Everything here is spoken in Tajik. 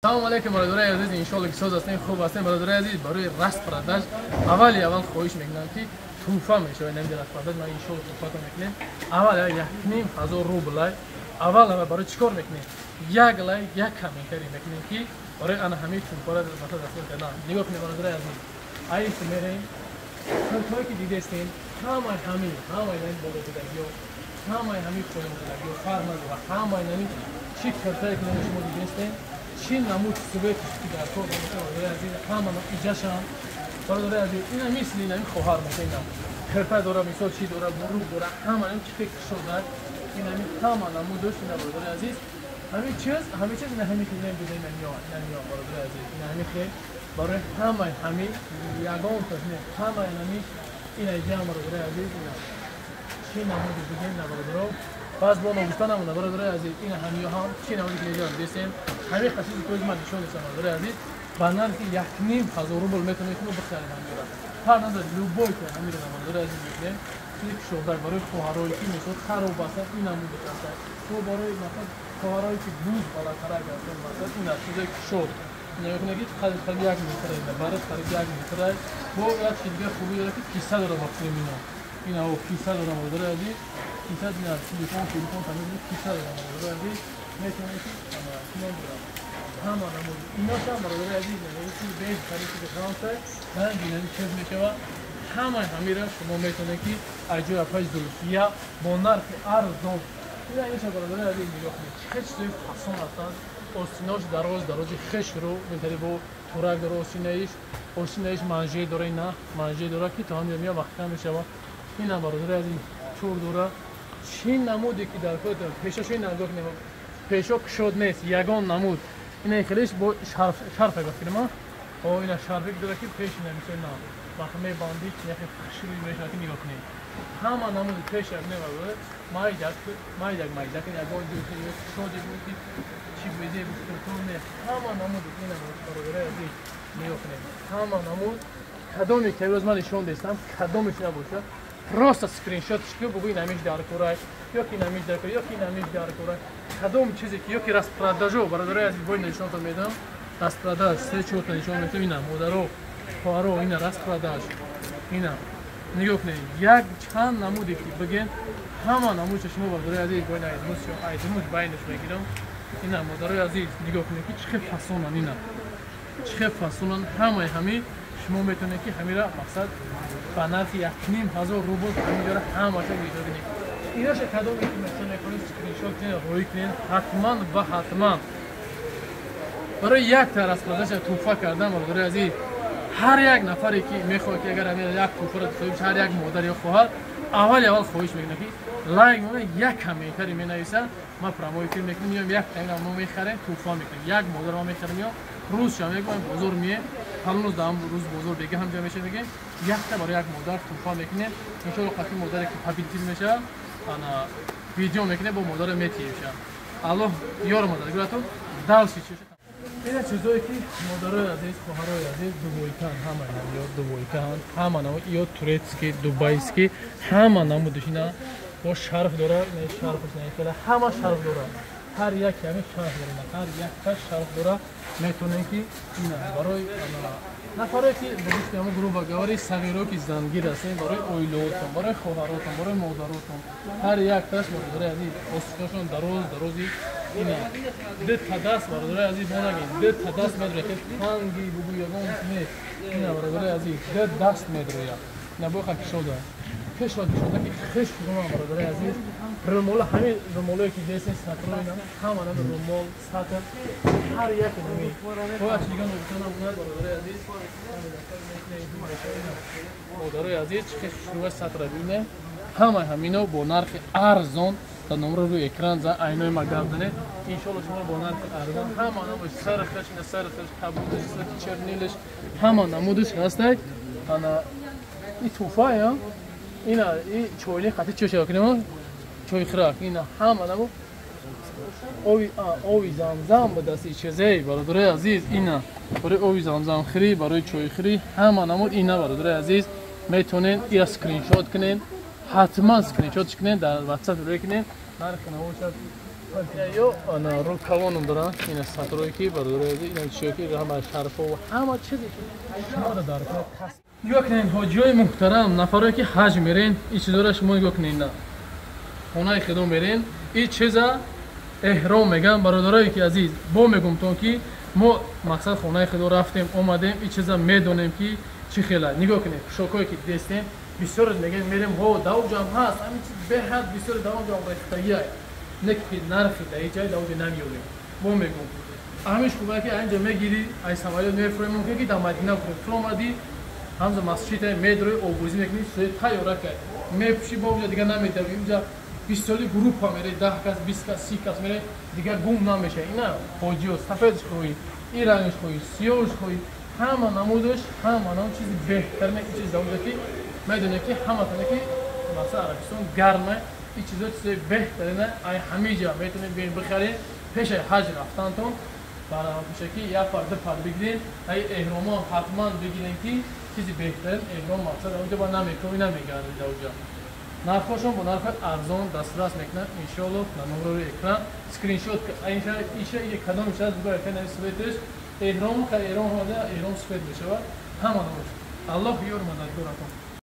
Салом алейкум, бародарои азиз, иншоалло ки соз ҳастем, хуб ҳастем. Бародарои азиз, барои распродаж аввали аввал хоҳиш мекунам, ки тӯҳфа мешавад. Инами распродаж ман иншоалло тӯҳфато мекунем. Аввал 1500 рублай. Аввал аввал барои чӣ кор мекунем? Як лайк, як комментарий мекунем, ки барои ана ҳамаи тӯҳфаро масалан дастгир кардан. Нигоҳ кунед, бародарои азиз, айс мерем, куртҳое ки дидестем, ҳамаи ҳамин, ҳамаи ҳамин болодидагиё, ҳамаи ҳамин поёндидагиё фарқ надорад, ҳамаи ҳамин чӣ куртае ки шумо дидестем, чӣ намуд цвет иш ки дар кор бошад, бародарои азиз, ҳама иҷашам. Бародарои азиз, ина мисли инами хоҳар меша, ина кирта дора, мисол чӣ дора, бурук дора, ҳама ин чӣ фикр шуда, инами ҳама намудош ина. Бародарои азиз, ҳамин чиз, ҳамин чиз, ина ҳамин хел дида, ина миё, ина миё. Бародарои азиз, ина ҳамин хел барои ҳамаи ҳамин ягон таш не, ҳамаи ҳамин ина ҷам. Бародарои азиз, ина чӣ намуди бигем, ина бародаро, пас бо ногуфта намонда. Бародарои азиз, ина ҳамиё ҳам чӣ намуди ки неҷа дидестем, ҳамин қасизи ки ман нишон додам. Бародарои азиз, ба нархи 1500 рубл метавонед шумо бихаред ҳамиёра, фарқ надорад, любой ка ҳамиро. Бародарои азиз, мекунем чизи кушодак барои хоҳарое ки мисол хароб ҳастанд, ин намуди ҳастанд, мо барои масалан хоҳарое ки буз баландтарак ҳастанд, масалан ин чизои кушод. Нигоҳ кунед, ки қариб 1 метр, бараш қариб 1 метр. Бо як чизи дигар хубӣ дорад, ки киса дорад. Ба фикрем ина киса дорам, бародарои азиз, киса, ина телефон тамиз, киса дорам. Бародарои азиз, метавонед ки кинон дорам, ҳама намуд иношам. Бародарои азиз, беш қариб ки ранги инами чиз мешавад. Ҳамаи ҳамира шумо метавонед ки аз ҷои апаи Зулфия бо нархи арзон. Ина инаша, бародарои азиз, нигоҳ кунед, чӣ чизои фасон ҳастанд. Остинош дароз дарози хешро метари, бо турак дора остинаиш, остинаиш манже дора, ина манже дора, ки то ҳамҷа мия маҳкам мешавад. Ина, бародарои азиз, чур дора, чӣ намуде ки дар кор. Пешошо нигоҳ кунед, пешо кушод нест ягон намуд. Ина хелеш бо шарфа гуфтем, о ина шарфик дора, ки пеш ина мисол на вақт мебандӣ, яхе хушрӯй мешавад. Ки нигоҳ кунед, ҳама намуди пеш як не майдак майдак майдак, ягон ҷой кушоде буд ки чӣ безе буд, не, ҳама намуди ина. Бародарои азиз, нигоҳ кунед, ҳама намуд, кадоме ки имрӯз ман нишон дестам, кадомеш набошад, просто скриншот ш ки бугӯ, инамиш дар корай, ё ки инамиш дар кор, ё ки инамиш дар корай, кадом чизе ки, ё ки распродаж о. Бародарои азиз, бои нишонтон медам, распродаж се чорта нишон медам. Ина, модаро, хоҳаро, ина распродаж, ина нигоҳ кунед, як чанд намуде ки бигем, ҳама намудша шумо, бародарои азиз, бои айдмуш байнаш мегирам. Ина, модарои азиз, нигоҳ кунед, ки чӣ хел фасонан, ина чӣ хел фасонан. Ҳамаи ҳамин шумо метавонед ки ҳамира мақсад ба нархи 1500 рубл ҳаминҷора ҳамаша гирифта кунед. Инаша кадоме ки мехоҳед, мекунед, скриншот кунед, рӯй кунед ҳатман ва ҳатман барои як та распродаж а тӯҳфа кардан. Бародарои азиз, ҳар як нафаре ки мехоҳад, ки агар ҳамин як тӯҳфаро соҳиб, ҳар як модар ё хоҳар, аввали аввал хоҳиш мекунам, ки лайк мона, як комментарий менависад, ман прямой эфир мекунем, меоям, як таина мо мехарем, тӯҳфа мекунем, як модар мо мехарем. Ё рӯз шам мегӯям, бозор мием, ҳамон рӯз дар рӯз бозор бега ҳамҷа меша, мегӯем, якта барои як модар тӯҳфа мекунем. Иншоалло, қатъи модаре ки победитель мешавад, ана видео мекунем, бо модара метиҳем. Аллоҳ ёр мададгоратон. Дальше чи? Ина чизое ки, модарои азиз, хоҳарои азиз, дувойкаан, ҳама ё дувойкаан, ҳама намуд, ё турецкий, дубайский, ҳама намудиш. Ина бо шарф дора, шарфш хела, ҳама шарф дора, ҳар яке ҳамин шарф дора, ҳар якта шарф дора. Метавонем ки ина барои нафаре ки бигӯшти ҳама, грубо говоря, сағиро ки зангир ҳастем, барои оилаотон, барои хоҳаротон, барои модаротон, ҳар якташ, бародарои азиз, остиношон дароз дарози, ина ду даст. Бародарои азиз, мо нагем, ду даст медрояд, танги бугӯ ягон не. Ина, бародарои азиз, ду даст медрояд. Ина боха кишода, кишод, кишода ки хеш рума. Бародарои азиз, румола, ҳамин румолое ки десен, сатро, ина ҳама нами румол, сатр, ҳар як нами бояд чига ногуфта намонад. Бародарои азиз, модарои азиз, чӣ хел хушрӯва сатра бибинем. Ҳамаи ҳамино бо нархи арзон. Дар номро рӯи экран за айнои ма гап занед, иншоалло шумо бо нархи арзон ҳама намуд, сархаш, ина сархаш, кабудаш, чернил аш, ҳама намудаш ҳастай. Ана и туфа я, ина и чойни қати чӣ кунем, чойхӯрак, ина ҳама намуд, ови замзам ба дасти чизей. Бародарои азиз, ина барои ови замзамхӯрӣ, барои чойхӯрӣ, ҳама намуд. Ина, бародарои азиз, метавонед ира скриншот кунед, ҳатман скриншот кунед, дар WhatsApp рӯй кунед. Нархи навошад. Ё ана рукавоном доранд, ина сатрое ки бародарои азиз, ина чиё ки ҳама шарфо ва ҳама чизе ки шумо дар кас. Нигоҳ кунед, ҳоҷиёи муҳтарам, нафарое ки ҳаҷ мерен, ин чизоро шумо нигоҳ кунед. На хонаи худо мерен, ин чиза эҳром мегӯям. Бародарое ки азиз, бо мегумтон ки мо мақсад хонаи худо рафтем, омадем, ин чиза медонем ки чӣ хела. Нигоҳ кунед, пӯшокое ки дестем, бисёре мегӯем, мерем, ҳо давҷам ҳаст, ҳамин чиз беҳад бисёре давҷам рехтагиай, не ки нархи даи ҷай давҷа намеёбем. Бо мегум, ҳамиш хубе ки инҷа мегирӣ, ай самолёт мефурем, мумкин ки дар Мадина фуромадӣ, ҳамза масҷид медрои, обозӣ мекунӣ, чизои тайёра кай мепӯшӣ, бо уҷа дигар намедавӣ. Уҷа бисёри группа мере, 10 кас, 20 кас, 30 кас мере, дигар гум намеша. Ина ҳоҷиё сафедш хоҳӣ, ин рангш хоҳӣ, сиёҳш хоҳӣ, ҳама намудаш, ҳама нам чизи беҳтарин ин чиз давода ки медонем ки ҳаматоне ки масалан Арабистон гарма, ин чизо чизои беҳтарина. Ай ҳамиҷа метавонем биёем бихарем. Пешаи ҳаҷ рафтантон пешаки як пар, ду пар бигирен. Ай эҳромон ҳатман бигирен ки чизи беҳтарин эҳром, мақсад онҷо ба намекови намегардид. Онҷа нархҳошон бо нархҳои арзон дастрас мекунанд. Иншоалло, дар номерои экран скриншот иша кадом мешавад, бугӯ экран светеш эҳром, эҳром эҳром свет мешавад, ҳама намуд. Аллоҳ ёр мададгоратон.